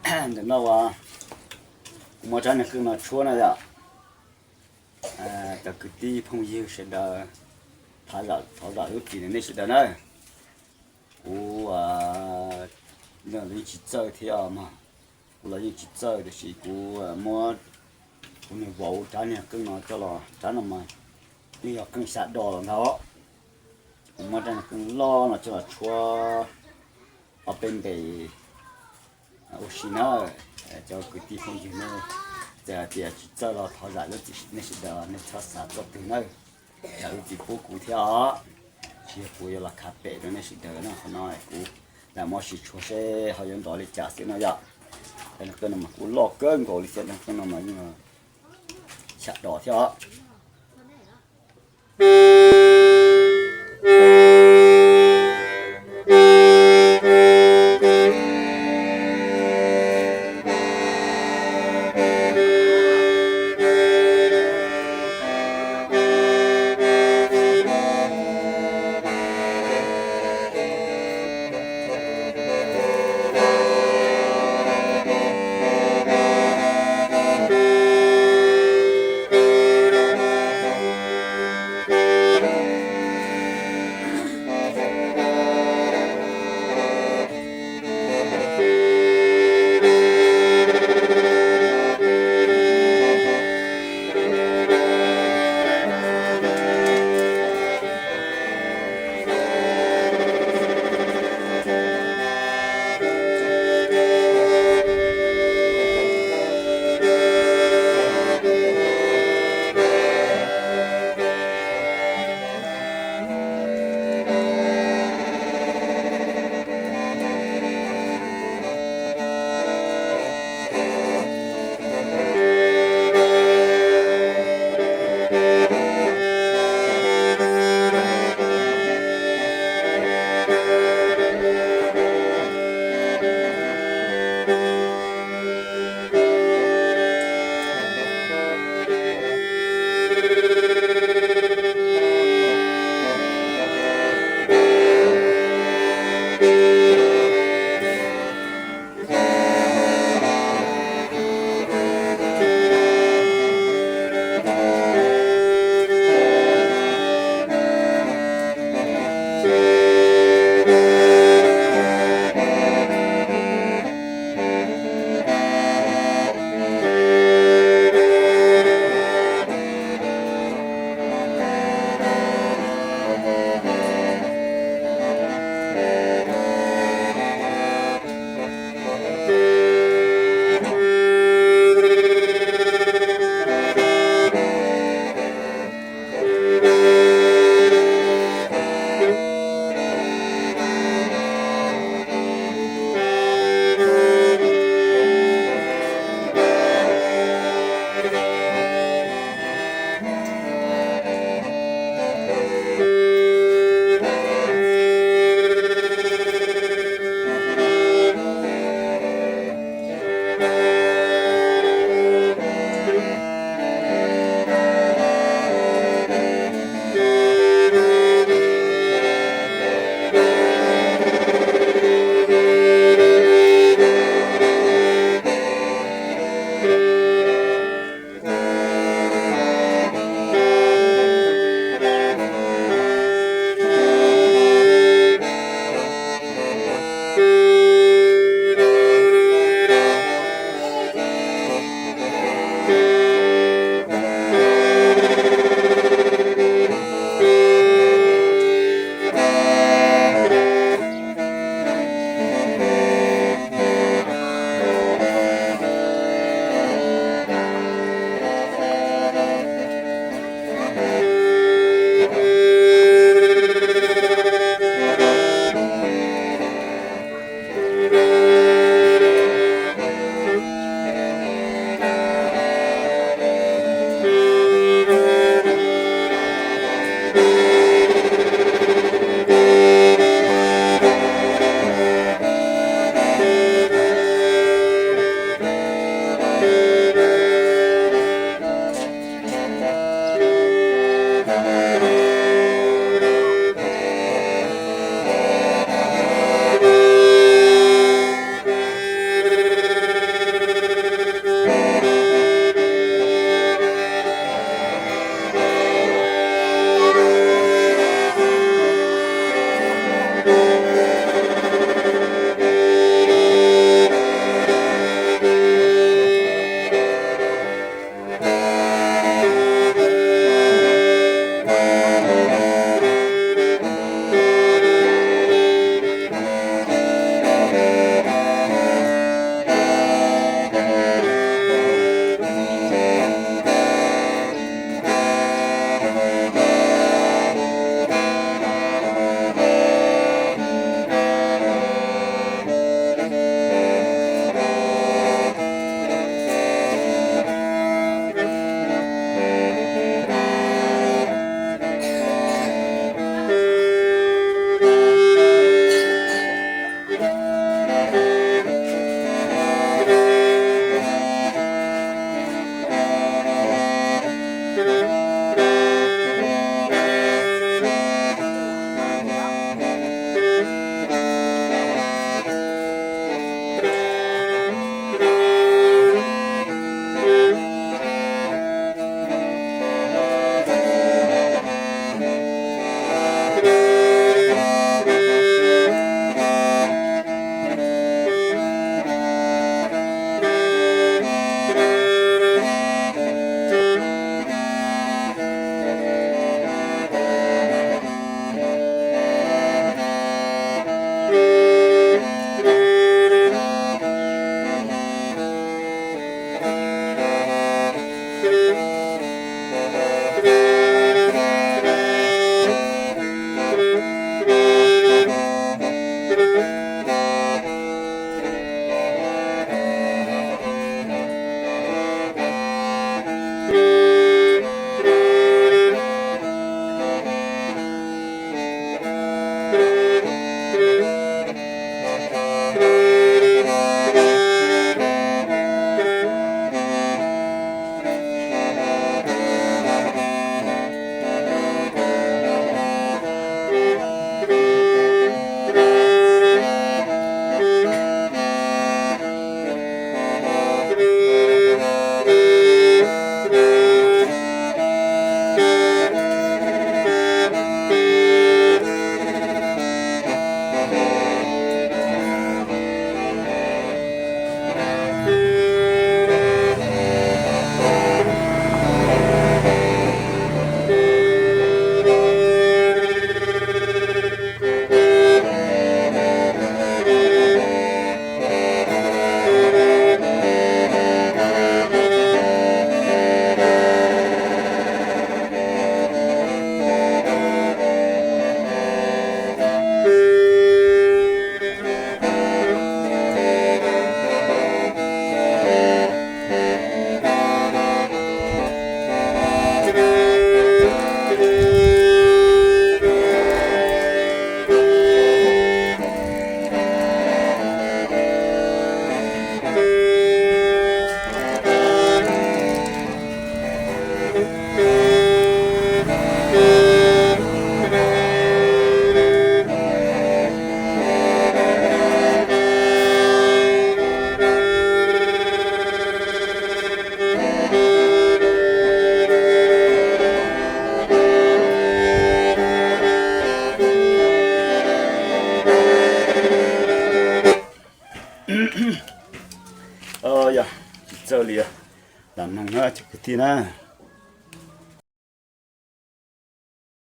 Ntawm no uas kuv muab rab niag qeej no tshuab na yom. Cov kwv tij phooj ywg sawv daws, thov zam lub txim rau nej sawv daws na. Kuv los yeej tsis txawj thiab mog, kuv los yeej tsis txawj tiam sis kuv muab kuv niag vauv rab niag qeej no coj los, rab no mas yeej yog qeej xya dos los ntag. Kuv muab rab niag qeej loj no coj los tshuab ob peb ntes ua si na. Cov kwv tij phooj ywg nej, txawm hais tias tsis txawj los thov zam lub txim nej sawv daws, nej txhob xav txoj twg nawb. Zam lub txim pub kuv thiab os, tsis yog kuv yuav los khav pem rau nej sawv daws no. Qhov no kuv lam muab sim tshuab seb ho yuav nrov li cas xwb no yom. Rab niag qeej no mas kuj loj kawg nkaus li thiab, rab niag qeej no mas yeej xya dos thiab os. Yog tsis txawj li, lam mloog na cov kwv tij na.